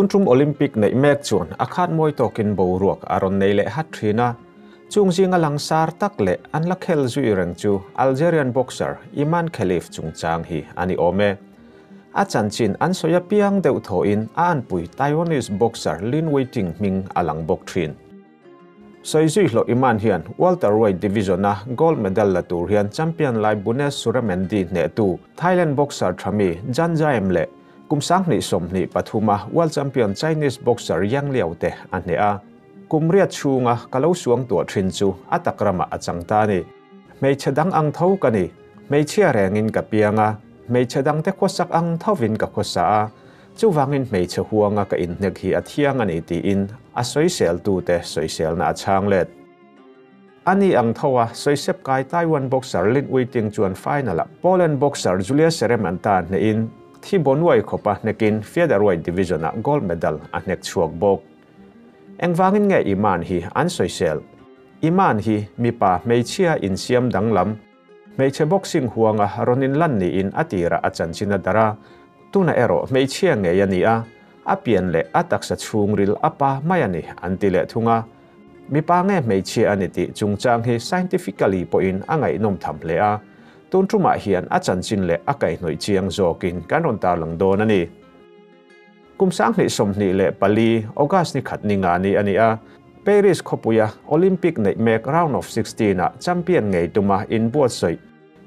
Tun tum Olympic neih mek chuan a khat mawi tawkin boruak a rawn nei leh hat thin a, chung zinga langsar tak leh an la khel zui reng chu Algerian boxer Imane Khelif chungchang hi a ni awm e. A chanchin an sawi apiang deuh thawhin a anpui Taiwanese boxer Lin Weiting hming a lang bawk thin. Sawi zui hlawh Imane hian welterweight division-a gold medal la tur hian champion lai Bunes Suramendi hnehtu Thailand boxer thami Janjaem leh kum 2023-a world champion Chinese boxer Yang Liao te a hneh a. Kum riat chhunga ka lo suang tuah thin chu a tak ramah a chang ta a ni. Hmeichhe dang ang tho ka ni. Hmeichhia rengin ka piang a, hmeichhe dangte khawsak ang thovin ka khawsa a, chuvangin hmeichhe huanga ka inhnek hi a thiang a ni tiin a sawiseltute sawiselna a chhang let. Ani ang tho a, sawisep kai Taiwan boxer Lin Weiting chuan final-ah Poland boxer Julia Seremanta hnehin thi bonuai khawpa hnekin featherweight division-ah gold medal a hnek chhuak bawk. Engvangin nge Imane hi an sawisel? Imane hi mipa hmeichhia insiam danglam, hmeichhe boxing huanga rawn inlan niin a tirah a chanchin a darh a, tuna erawh hmeichhia ngei a ni a, a pian leh a taksa chhungril a pa mai a ni an ti leh thung a. Mipa nge hmeichhia a ni tih chungchang hi scientifically pawhin a ngaihnawm tham hle a, tun tumah hian a chanchin leh a kaihhnawih chiang zawkin kan rawn tarlang dawn a ni. Kum 2024 August ni khat ni nga ni a ni a, Paris khawpuia Olympic neih mek round of 16 ah champion ngei tuma inbuatsawi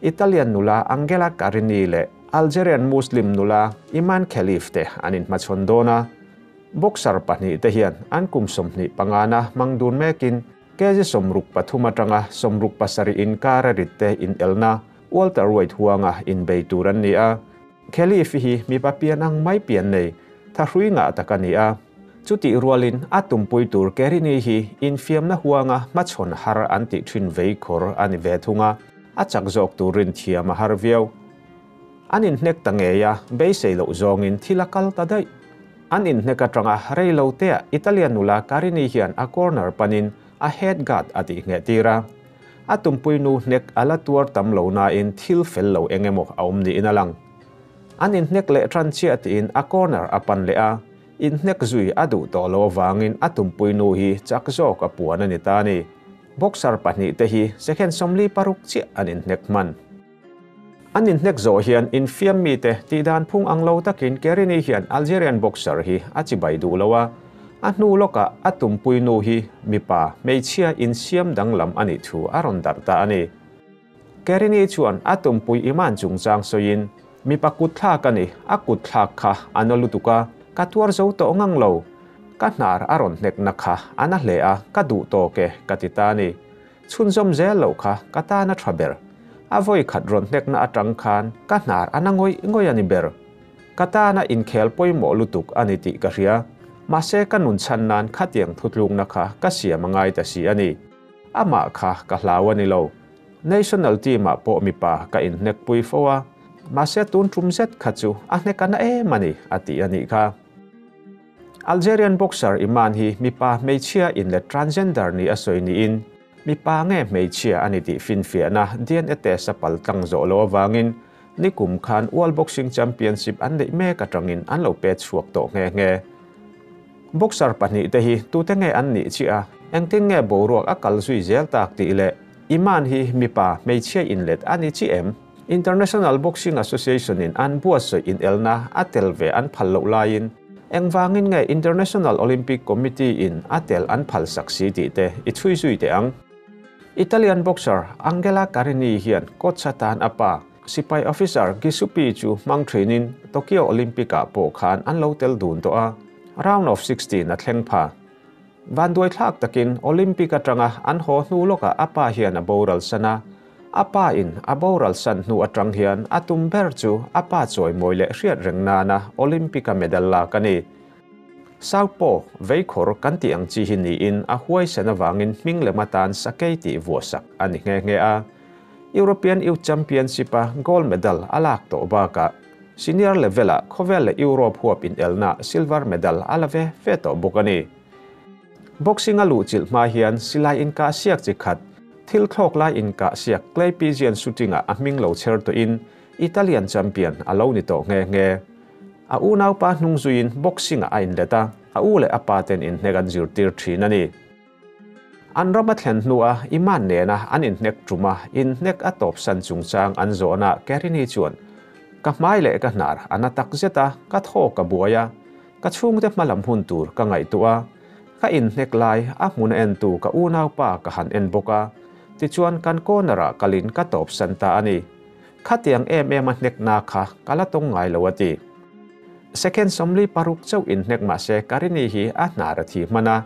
Italian nula Angela Carini leh Algerian Muslim nula Imane Khelif te an inhmachhawn dawn a. Boxer pahnih te hian an kum 25 na hmang dun mekin kg 63 atanga 67 inkar a rit te inelna welterweight huanga inbei tur an ni a. Khelif hi mipa pian ang mai pian nei thahrui ngah tak a ni a. Chuti rualin a tumpui tur Carini hi infiamna huanga hmachhawn har an tih thin vei khawr a ni ve thung a, a chak zawk turin thiam a har viau. An inhnek ta ngei a, beisei loh zawngin thil a kal ta daih. An inhnek atanga rei lo tea Italian nula Carini hian a corner panin a head guard a tih ngheh tir a. A tumpui nu hnek a la tuar tam lo nain thil fel lo engemaw a awm niin a lang. An inhnek leh tan chiah tiin a corner a pan leh a, inhnek zui a duh tawh lo avangin a tumpui nu hi chak zawk a puan a ni ta ni. Boxer pahnih te hi second 46 chiah an inhnek hman. An inhnek zawh hian infiam mi te tihdan phung ang lo takin Carini hian Algerian boxer hi a chibai duh lo a, a hnu lawkah a tumpui nu hi mipa hmeichhia insiam danglam a nih thu a rawn darh ta a ni. Carini chuan a tumpui Imane chungchang sawiin, mipa kut thlak a ni, a kut thlak kha a na lutuk a, ka tuar zo tawh ngang lo. Ka hnar a rawn hnek na kha a na hle a, ka duh tawk e, ka ti ta a ni. Chhunzawm zel lo kha ka tan a tha ber. A vawi khat rawn hnek na atang khan ka hnar a na ngawih ngawih a ni ber. Ka tana inkhel pawimawh lutuk a ni tih ka hria. Mahse ka nun chhan nan khatiang thutlukna kha ka siam a ngai ta si a ni. Amah kha ka hlau a ni lo. National team-ah pawh mipa ka inhnek pui fo a. Mahse tun tum zet kha chu a hnek a na em a ni a ti a nih kha. Algerian boxer Imane hi mipa hmeichhia in leh transgender ni a sawi niin mipa nge hmeichhia a ni tih finfiahna DNA test a pal tlang zawh lo avangin nikum khan World Boxing Championship an neih mek atangin an lo pe chhuak tawh nghe nghe. Boxer pahnih te hi tute nge an nih chiah a, engtin nge boruak a kal zui zel tak tih leh Imane hi mipa hmeichhia in let a ni chi em? International Boxing Association in an buatsawi inelna a tel ve an phal loh laiin engvangin nge International Olympic Committee in a tel an phal sak si tih te i chhui zui teh ang. Italian boxer Angela Carini hian coach atan a pa, sipai officer Giuseppe chu hmang thinin Tokyo Olympic-ah pawh khan an lo tel dun tawh a, round of 16 a thleng pha. Van duai thlak takin Olympic atanga an haw hnu lawkah a pa hian a boral san a, a pa in a boral san hnu atang hian a tum ber chu a pa chawi mawi leh hriat reng nana Olympic-a medal lak a ni. Southpaw veikhawr kan tih ang chi hi niin a huai sen avangin hming lem atan sakei tih vuahsak a ni nghe nghe a. European Youth Championship-a gold medal a lak tawh bakah senior level-ah khawvel leh Europe huap inelna silver medal a la ve ve tawh bawk a ni. Boxing a luh chilh hma hian silai inkah siak chi khat, thil thlawk lai inkah siak clay pigeon shooting-ah a hming lo chher tawhin Italian champion a lo ni tawh nghe nghe. A unaupa hnung zuiin boxing-ah a inlet a, a u leh a pa ten inhnek an zirtir thin a ni. An ram a thlen hnua Iman nena an inhnek ṭuma inhnek a tawpsan chungchang an zawhna Kerini chuan, Ka hmai leh ka hnar a na tak zet a, ka thaw ka buai a, ka chhungte hmalam hun tur ka ngaihtuah a, ka inhnek lai a hmun a entu ka unaupa ka han en bawk a, tichuan kan corner-ah kalin ka tawpsan ta a ni. Khatiang em em a hnekna kha ka la tawng ngai lo a ti. Second 46 chauh inhnek mah se Karini hi a hnar a thi hman a,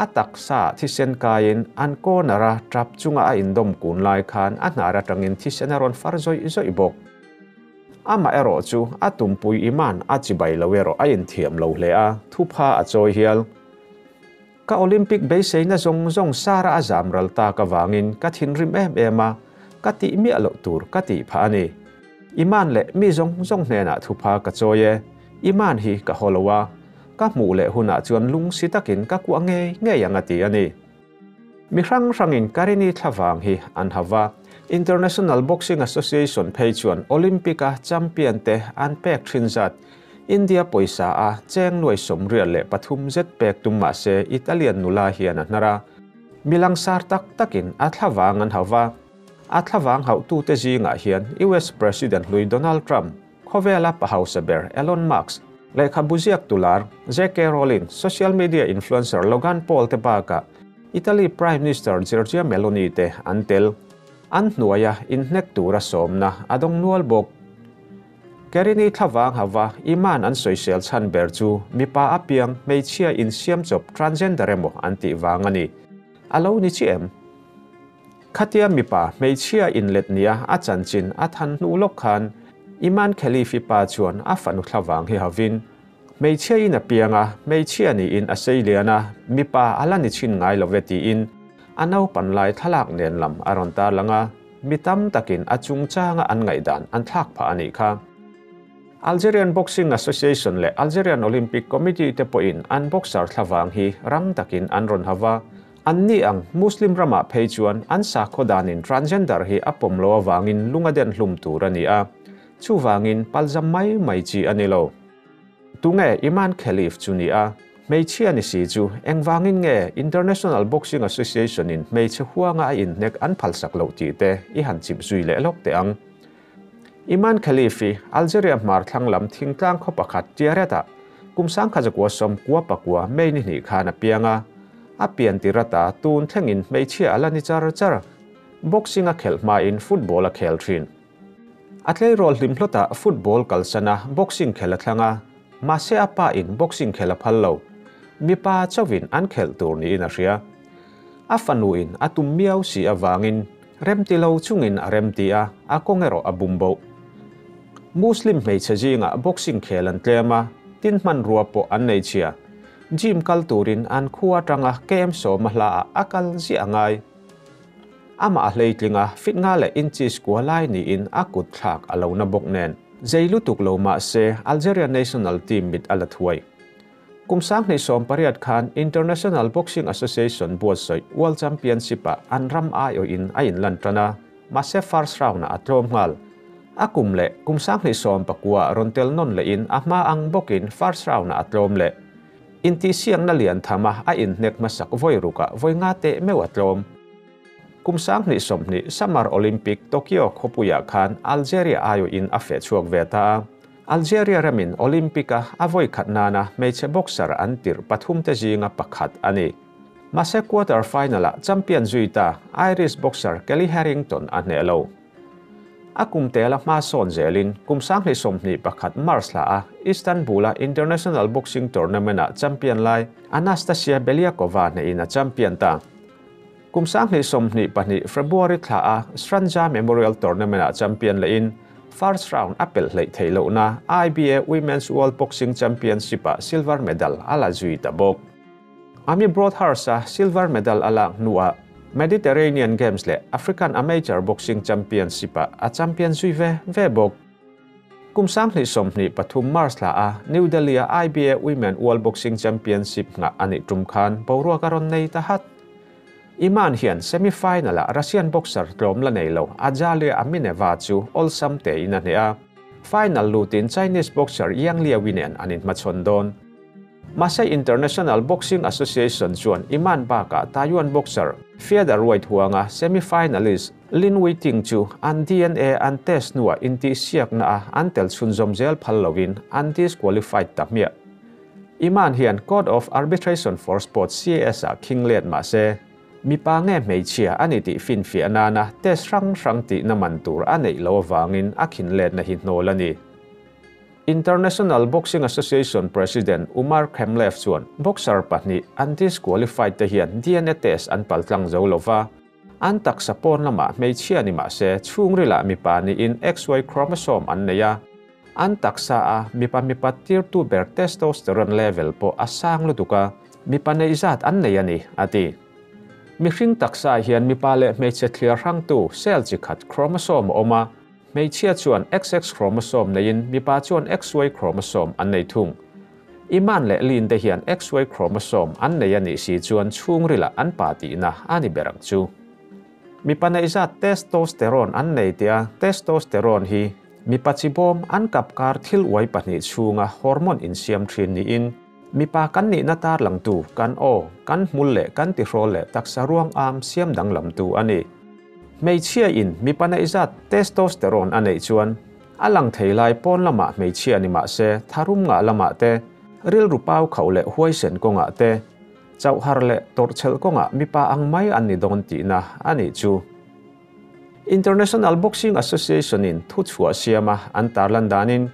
a taksa thisen kaiin an corner a tap chunga a indawm kun lai khan a hnar atangin thisen a rawn far zawih zawih bawk. Amah erawh chu a tumpui Iman a chibai lo erawh a inthiam lo hle a, thupha a chawi hial. Ka Olympic beiseina zawng zawng Sara a zam ral tak avangin ka thinrim em em a, ka tih miah loh tur ka tih phah a ni. Iman leh mi zawng zawng hnenah thupha ka chawi e. Iman hi ka haw lo a, ka hmuh leh hunah chuan lungsi takin ka kuah ngei ngei ang a ti a ni. Mi hrang hrangin Karini thlavang hi an ha va, International Boxing Association phei chuan Olympic-a champion te an pek thin zat India pawisa a cheng nuai 83 zet pek tum mah se Italian nula hian a hnar a. Mi langsar tak takin a thlavang an hau va. A thlavang hauhtute zingah hian US President hlui Donald Trump, khawvela pa hausa ber Elon Musk, lehkhabu ziak tular JK Rowling, social media influencer Logan Paul te bakah Italy Prime Minister Giorgia Meloni te an tel. An hnuaia inhnek tura sawmna a dawng nual bawk. Kerini thlavang hava Iman an sawisel chhan ber chu mipa apiang hmeichhia insiam chawp transgender emaw an tih vang a ni. A lo ni chiah em? Khatia mipa hmeichhia inlet nia a chanchin a than hnu lawk khan Iman Khelifi pa chuan a fanu thlavang hi havin hmeichhia in a piang a, hmeichhia niin a sei lian a, mipa a la ni chhin ngai lo ve tiin a naupan lai thlalak nen lam a rawn tarlang a. Mi tam takin a chungchanga an ngaihdan an thlak phah a nih kha. Algerian Boxing Association leh Algerian Olympic Committee te pawhin an boxer thlavang hi rang takin an rawn ha va. An ni ang Muslim ramah phei chuan an sakhaw danin transgender hi a pawm lo avangin lung a den hlum tur a ni a, chuvangin palzam mai mai chi a ni lo. Tunge Iman Khelif chu ni a, hmeichhia ni si chu engvangin nge International Boxing Association in hmeichhe huanga a inhnek an phalsak loh tih te i han chip zui leh lawk teh ang. Iman Khelif hi Algeria hmar thlang lam thingtlang khaw pakhat Tiaret ah kum 1999 May ni hnih khan a piang a, a pian tir ata tun thlengin hmeichhia a la ni char char. Boxing a khelh hmain football a khel thin. A tleirawl hlim hlawtah football kalsan a, boxing khel a thlang a, mahse a pa in boxing khel a phal lo. Mipa chauhin an khelh tur niin a hria. A fanu in a tum miau si avangin remti lo chungin a remti a, a kawng erawh a bum boh. Muslim hmeichhe zingah boxing khel an tlem a, tin hmanrua pawh an nei chhia. Gym kal turin an khua atanga KM 10 a hlaah a kal ziah a ngai. Amah a hleitling a, fit nga leh inches kua lai niin a kut thlak a lo na bawk nen. Zei lutuk lo mah se Algeria national team mit a la thuai. Kum 2018 khan International Boxing Association buatsawi World Championship-ah an ram aiawhin a inlan tan a, mahse first round-ah a tlawm nghal. A kum leh kum 2019 rawn tel nawn lehin a hma ang bawkin first round-ah a tlawm leh. Intihsiakna lian thama a inhnek hmasak vawi rukah vawi nga teh meuh a tlawm. Kum 2020 Summer Olympic Tokyo khawpuiah khan Algeria aiawhin a feh chhuak ve ta a. Algeria ramin Olympic-a a vawi khat nana hmeichhe boxer an tirh pathum te zinga pakhat a ni. Mahse quarter final-ah champion zui ta Irish boxer Kelly Harrington a hneh lo. A kum tela hma sawn zelin kum 2021 March hla a Istanbul-a International Boxing Tournament-ah champion lai Anastasia Beliakova hneh in a champion ta. Kum 2022 February thla a Strandja Memorial Tournament-ah champion lehin first round a pelh hleih theih lohna IBA Women's World Boxing Championship-ah silver medal a la zui ta bawk. Amy Broadhurst-a silver medal a lak hnuah Mediterranean Games leh African Amateur Boxing Championship-ah a champion zui ve ve bawk. Kum 2023 March thla a New Delhi-a IBA Women World Boxing Championship nghah a nih tum khan boruak a rawn nei ta hat. Iman hian semi-final-ah Russian boxer tlawm la nei lo Azalia Amineva chu awlsam tein a hneh a. Final lutin Chinese boxer Yang Liawi nen an inhmachhawn dawn. Mahse International Boxing Association chuan Iman bakah Taiwan boxer featherweight huanga semi-finalist Lin Weiting chu an DNA an test hnuah intihsiakna a an tel chhunzawm zel phal loin an disqualified ta hmiah. Iman hian Court of Arbitration for Sport, CAS, ah khing let mahse mipa nge hmeichhia a ni tih finfiah nana test hrang hrang tihna man tur a neih loh avangin a khin letna hi hnawl a ni. International Boxing Association President Umar Khemlev chuan boxer pahnih an disqualified te hian DNA test an paltlang zo lova, an taksa pawn lamah hmeichhia ni mahse chhungrila mipa niin XY chromosome an nei a, an taksa a mipa mipat tirtu ber testosterone level pawh a sang lutuk a, mipa neih zat an nei a ni, a ti. Mihring taksa hian mipa leh hmeichhe thliar hrangtu cell chi khat chromosome a awm a, hmeichhia chuan XX chromosome neiin mipa chuan XY chromosome an nei thung. Iman leh Lin te hian XY chromosome an nei a nih si chuan chhungrilah an pa tihna a ni ber ang chu. Mipa neih zat testosterone an nei tia testosterone hi mipa chi bawm an kap kar thil uai pahnih chhunga hormone insiam thin niin mipa kan nihna tarlangtu kan aw, kan hmul leh kan tihrawl leh taksa ruang am siam danglamtu a ni. Hmeichhia in mipa neih zat testosterone a neih chuan a lang thei lai pawn lamah hmeichhia ni mahse tharum ngah lamah te, rilru pau khauh leh huaisen kawngah te, chauhhar leh tawrhchhelh kawngah mipa ang mai an ni dawn tihna a nih chu. International Boxing Association in thuchhuah siama an tarlan danin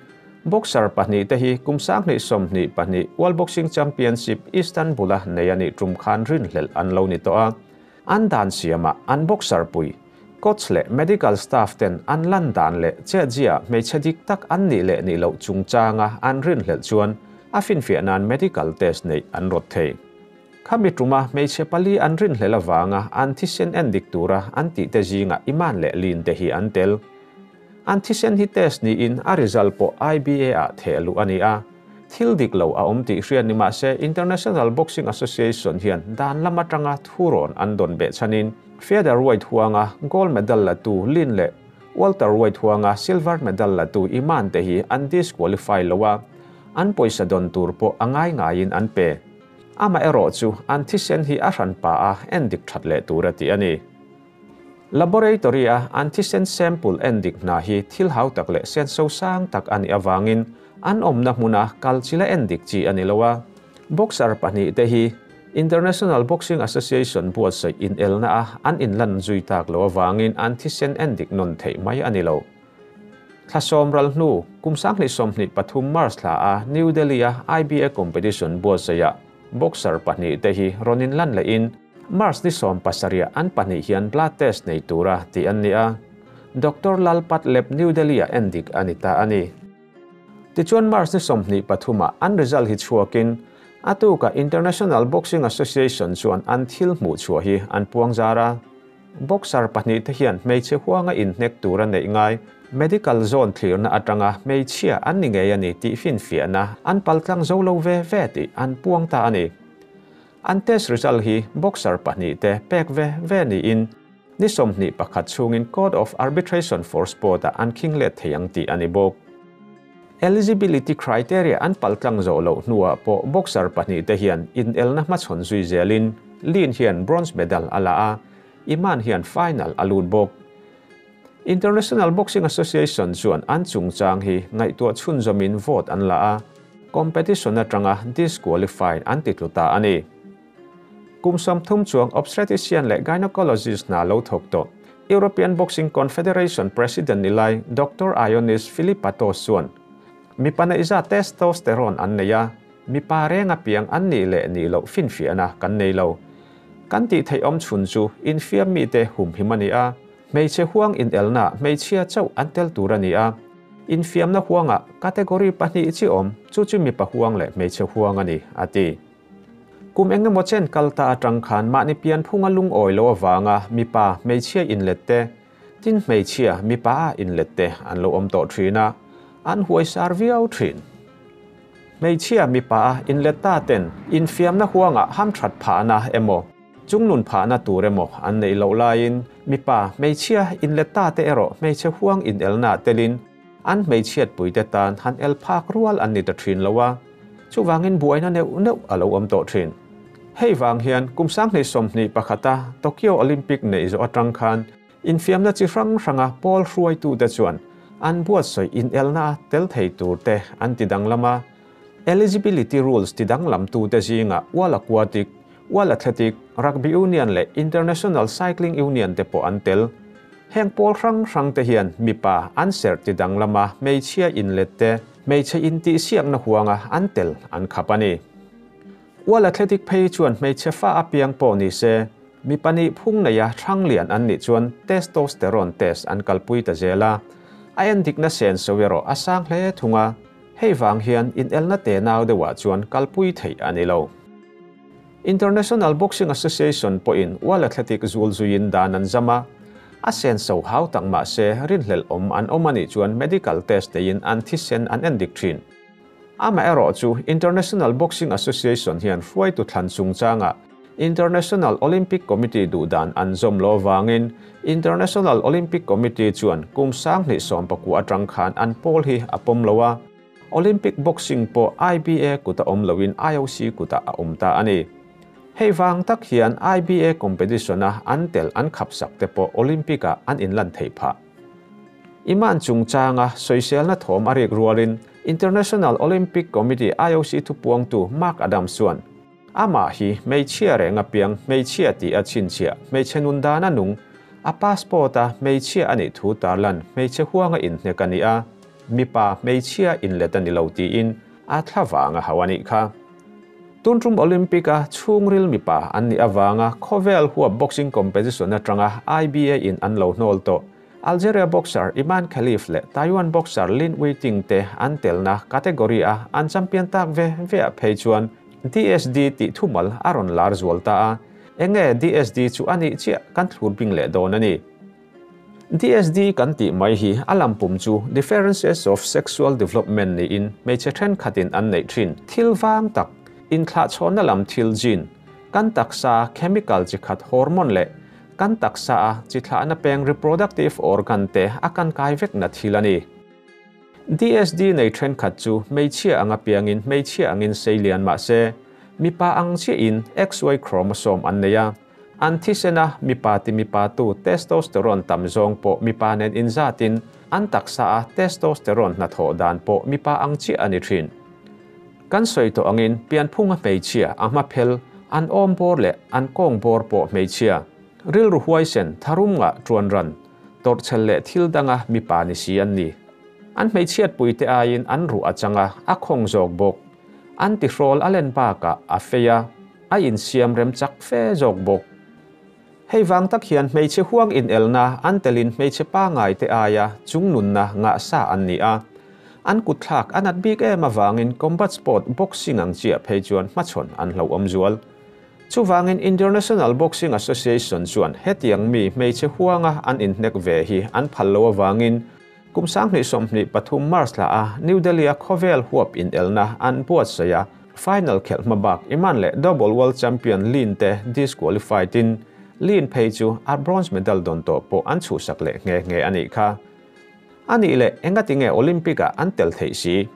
boxer pahnih te hi kum 2022 World Boxing Championship Istanbul a nei a nih tum khan rinhlelh an lo ni tawh a, an dan siama an boxer pui coach leh medical staff ten an lan dan leh chezia hmeichhe dik tak an nih leh nih loh chungchanga an rinhlelh chuan a finfiah nan medical test nei an rawt thei. Khami tuma hmeichhe pali an rinhlelh awanga an thisen en dik tura an tih te zinga Iman leh Lin te hi an tel. An thisen hi test niin a result pawh IBA ah thehluh a ni a. Thil dik lo a awm tih hriat ni mahse International Boxing Association hian dan lam atanga thurawn an dawn beh chanin featherweight huanga gold medal la tu Lin leh welterweight huanga silver medal la tu Iman te hi an disqualify lo a, an pawisa dawn tur pawh a ngai ngaiin an pe. Ama erawh chu an thisen hi a hran pa a en dik that leh tur a ti a ni. Laboratory a an thisen sample en dik hna hi thil hau tak leh sen so sang tak ani awangin an awmna hmuna kalchila en dik chi ani lo a. Boxer pahnih te hi International Boxing Association buatsaih in elna a an inlan zui tak lo awangin an thisen en dik non thei mai ani lo. Thlasom ral hnu kum 2023 March thla a New Delhi a IBA competition buatsaih boxer pahnih te hi ronin lan le in March ni 17 an pahnih hian blood test nei tura ti an ni a. Dr. Lalpat Lep New Delhi a endik anita ani. Tichuan March ni 23 an result hi chuakin atuka International Boxing Association chuan an thil hmuh chhuah hi an puang zara. Boxer pahnih te hian hmeichhe huanga inhnek tura nei ngai medical zone thlirna atanga hmeichhia an ni ngei ani tih finfiahna an paltlang zo lo ve ve tih an puang ta ani. An test result hi boxer pahnih te pek ve ve niin ni 21 chungin Code of Arbitration for Sport a an khing let theiang tih ani bawk. Eligibility criteria an paltlang zo lo hnuah pawh boxer pahnih te hian in elna hmachhawn zui zelin Lin hian bronze medal ala a, Iman hian final a lut bawk. International Boxing Association chuan an chungchang hi ngaihtuah chhunzawmin vote an la a, competition atanga disqualified an ti tlu ta ani. Kum 30 chuang obstetrician leh gynecologist na lo thawk tawh European Boxing Confederation President nilai Dr. Ioannis Filippatos chuan mipa neih zat testosterone an nei a, mipa renga piang an nih leh nih loh finfiahna kan nei lo. Kan tih theih awm chhun chu infiam mi te humhim ani a, hmeichhe huang in elna hmeichhia chauh an tel tur ani a. Infiamna huanga category pahnih chi awm chu chu mipa huang leh hmeichhe huang ani a ti. Kum engemaw chen kalta atang khan mahni pian phunga lung awi lo awanga mipa hmeichhia inlet te tin hmeichhia mipa a inlet te an lo awm tawh thina an huai sar viau thin. Hmeichhia mipa a inlet ta ten infiamna huanga ham that phahna emaw chungnun phahna tur emaw an nei lo laiin mipa hmeichhia inlet ta te erawh hmeichhe huang in elna telin an hmeichhiatpuite tan han el phak rual an ni ta thin lo a, chuvangin buaina neuh neuh a lo awm tawh thin. Hei vang hian kum 2021a Tokyo Olympic neih zawh atang khan infiamna chi hrang hranga pawl hruaitute chuan an buatsawi inelna a tel thei turte an ti danglam a, eligibility rules ti danglamtute zingah World Aquatic, World Athletic, Rugby Union leh International Cycling Union te pawh an tel. Heng pawl hrang hrang te hian mipa an serh ti danglam a, hmeichhia inlet te, hmeichhe intihsiakna huanga an tel an khap a ni. World Athletic phei chuan hmeichhe fa apiang pawh ni se, mipa nih phung neia hrang lian an nih chuan testosterone test an kalpui ta zel a, a endikna senso erawh a sang hle thung a, hei vang hian inelna tenau deuhah chuan kalpui theih a ni lo. International Boxing Association pawhin World Athletic zul zuiin dan an zam a, a senso hau tak mah se rinhlelh awm an awm a nih chuan medical test neiin an thisen an endik thin. Amaherawh chu International Boxing Association hian hruaitu thlan chungchangah International Olympic Committee duhdan an zawm lo avangin International Olympic Committee chuan kum 2019 atang khan an pawl hi a pawm lo a, Olympic boxing pawh IBA kuta awm loin IOC kuta a awm ta a ni. Hei vang tak hian IBA competition-a an tel an khapsak te pawh Olympic-ah an inlan theih phah. Iman chungchanga sawiselna thawm a rik rualin International Olympic Committee IOC thupuangtu Mark Adams chuan amah hi hmeichhia reng apiang hmeichhia tih a chhinchhiah hmeichhe nun dana nung a passport-a hmeichhia a nih thu tarlan hmeichhe huanga inhnek a ni a, mipa hmeichhia inlet a ni lo tiin a thla vanga hau a nih kha. Tuntum Olympic-a chhungril mipa an nih avanga khawvel huap boxing competition atanga IBA in an lo hnawl tawh. Algeria boxer Iman Khelif leh Taiwan boxer Lin Weiting te an telna category a an champion tak ve ve a phei chuan DSD tih thumal a rawn lar zual ta a, enge DSD chu a nih chiah kan thlur bing leh dawn a ni. DSD kan tih mai hi a lampum chu Differences of Sexual Development niin hmeichhe thenkhatin an neih thin. Thil vang tak, inthlahchhawnna lam thil gene, kan taksa chemical chi khat hormone leh kan taksa a chi thlahna peng reproductive organ te a kan kai vek na thil a ni. DSD nei thenkhat chu hmeichhia anga piangin hmeichhia angin seilian mah se, mipa ang chiahin XY chromosome an nei a, an thisena mipa ti mipa tu testosterone tam zawng pawh mipa nen inzatin an taksa a testosterone hnathawh dan pawh mipa ang chiah a ni thin. Kan sawi tawh angin pianphunga hmeichhia a hma phel an awm bawr leh an kawng bawr pawh hmeichhia rilru huaisen tharum nga tuan ran tawrhchhel leh thil danga mipa ni si an ni. An hmeichhiatpui te aiin an ruh atanga a khawng zawk bawk. An tihrawl a len bakah a fei a, a insiam rem chak fe zawk bawk. Hei vang tak hian hmeichhe huang inelna an telin hmeichhe pangai te aia chungnunna ngah sa an ni a. An kutthlak an at bik em awangin combat sport boxing ang chiah phei chuan hmachhawn an hlo awm zual. Chuvangin International Boxing Association chuan hetiang mi hmeichhe huanga an inhnek ve hi an phal lo awangin kum 2023 March la a New Delhi a khawvel huap inelna an buatsaih a final khelh hmabak Iman leh double world champion Lin te disqualified in Lin phei chu a bronze medal dawn tawh pawh an chhuhsak leh nge nge a nih kha. A nih leh engati nge Olympic-ah an tel theih si.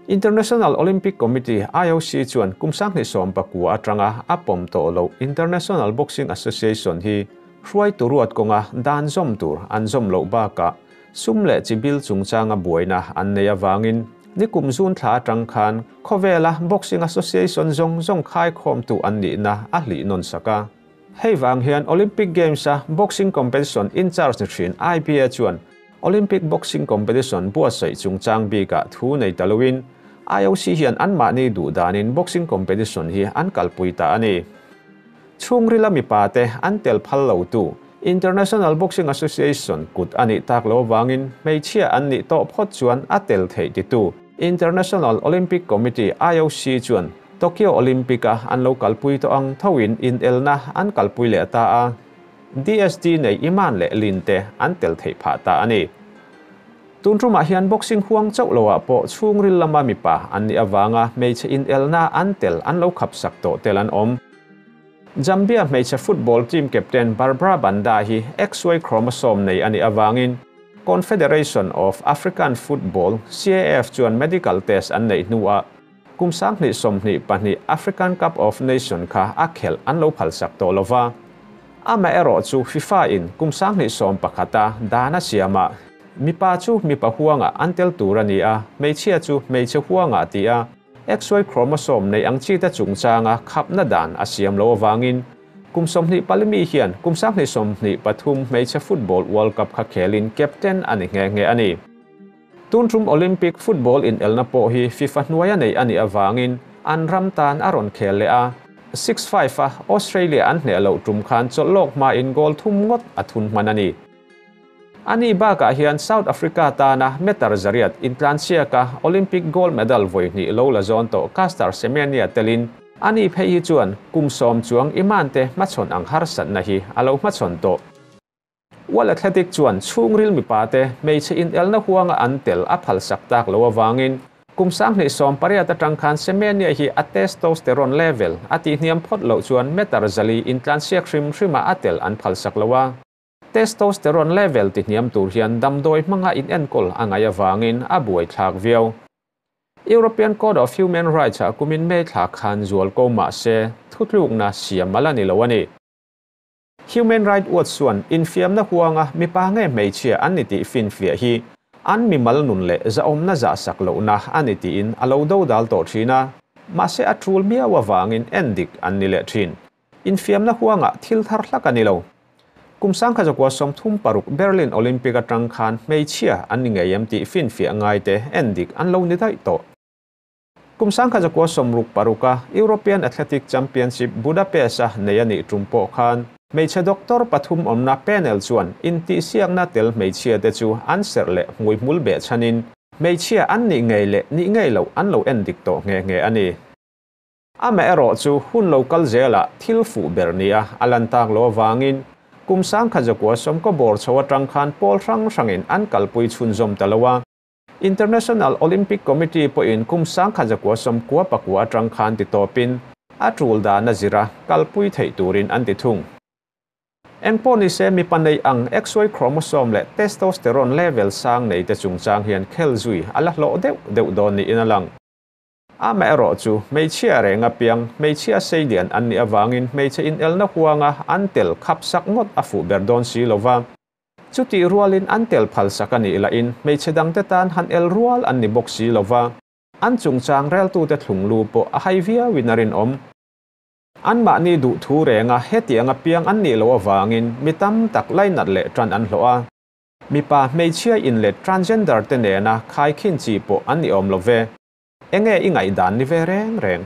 International Olympic Committee IOC chuan kum 2019 atanga a pawm tawh lo International Boxing Association hi hruaitu ruat kawnga dan zawm tur an zawm loh bakah sum leh chibil chungchanga buaina an nei awangin nikum zun thla atang khan khawvela Boxing Association zawng zawng khai khawm tu an nihna a hlih nawn sak a. Hei vang hian Olympic Games a boxing competition in charge ni thin IBA chuan Olympic boxing competition buatsaih chungchang bikah thu nei talowin IOC hian an mahni duh danin boxing competition hi an kalpui ta a ni. Chhungrila mipa te an tel phal lo tu International Boxing Association kut a nih tak lo wangin hmeichhia an nih tawh phawt chuan a tel theih ti tu International Olympic Committee IOC chuan Tokyo Olympic-a an lo kalpui tawh ang thoin inelna an kalpui leh ta a. DSD nei Iman leh Lin te an tel theih phah ta a ni. Tuntumah hian boxing huang chauh loah pawh chhungril lama mipa an nih awanga hmeichhe inelna an tel an lo khapsak tawh tel an awm. Zambia hmeichhe football team captain Barbara Banda hi XY chromosome nei a nih awangin Confederation of African Football, CAF, chuan medical test an neih hnuah kum 2022 African Cup of Nation kha a khelh an lo phalsak tawh lo va. Amaherawhchu FIFA in kum 2011 a dan a siamah mipa chu mipa huangah an tel tur a ni a, hmeichhia chu hmeichhe huangah tih a XY chromosome nei ang chite chungchanga khapna dan a siam lo avangin kum 24 mi hian kum 2023 hmeichhe football World Cup kha khelin captain a ni nghe nghe a ni. Tun tum Olympic football in elna pawh hi FIFA hnuaia nei a nih avangin an ram tan a rawn khel leh a, 6-5 a Australia an hneh loh tum khan chawlh lawk hmain goal thum ngawt a thun hman a ni. Ani bakah hian South Africa tana meter 800 intlansiaka Olympic gold medal vawi hnih lo la zawn tawh Caster Semenya telin ani phei hi chuan kum 10 chuang Iman te hmachhawn ang harsatna hi a lo hmachhawn tawh. World Athletic chuan chhungril mipa te hmeichhe in elna huanga an tel a phalsak tak lo awangin kum 2018 atang khan Semenya hi a testosterone level a tihhniam phawt loh chuan meter 400 intlansiak hrim hrima a tel an phalsak lo a. Testosterone level tihhniam tur hian damdawi hmanga in enkawl a ngai awangin a buai thlak viau. European Court of Human Rights a kumin me thla khan zual ko ma se thutlukna siam ala ni lo ani. Human Rights Watch chuan infiamna huanga mipa nge hmeichhia an ni tih finfiah hi an mimal nun leh zahawmna zah sak lohna a ni tiin a lo do dal tawh thin a, mahse a tul miau awangin en dik an ni leh thin. Infiamna huanga thil thar hlak a ni lo. Kum 1936 Berlin Olympic atang khan hmeichhia an ni ngei em tih finfiah ngai te en dik an lo ni daih tawh. Kum 1966 a European Athletic Championship Budapest a nei a nih tum pawh khan hmeichhe doctor pathum awmna panel chuan intihsiakna tel hmeichhia te chu an serh leh hmuihmul beh chhanin hmeichhia an nih ngei leh nih ngei loh an lo en dik tawh nghe nghe a ni. Amaherawh chu hun lo kal zelah thil fuh ber ni a a lan tak lo awangin kum 1990 bawr chho atang khan pawl hrang hrangin an kalpui chhunzawm ta lo a. International Olympic Committee pawhin kum 1999 atang khan ti tawpin a tul dan a zira kalpui theih turin an ti thung. Engpawh ni se mipa nei ang XY chromosome leh testosterone level sang nei te chungchang hian khel zui a la hlawh deuh deuh dawn niin a lang. Amaherawh chu hmeichhia renga piang hmeichhia seilian an nih awangin hmeichhe in elna huanga an tel khap sak ngawt a fuh ber dawn si lova. Chuti rualin an tel phal sak a nih lahin hmeichhe dangte tan han el rual an ni bawk si lova. An chungchang reltu te thlung lu pawh a hai viauin a rinawm. An mahni duh thu renga hetianga piang an nih lo awangin mi tam tak lainat leh tan an hlawh a. Mipa hmeichhia in leh transgender te nena khaikhin chi pawh an ni awm love. Enge i ngaih dan ni ve reng reng.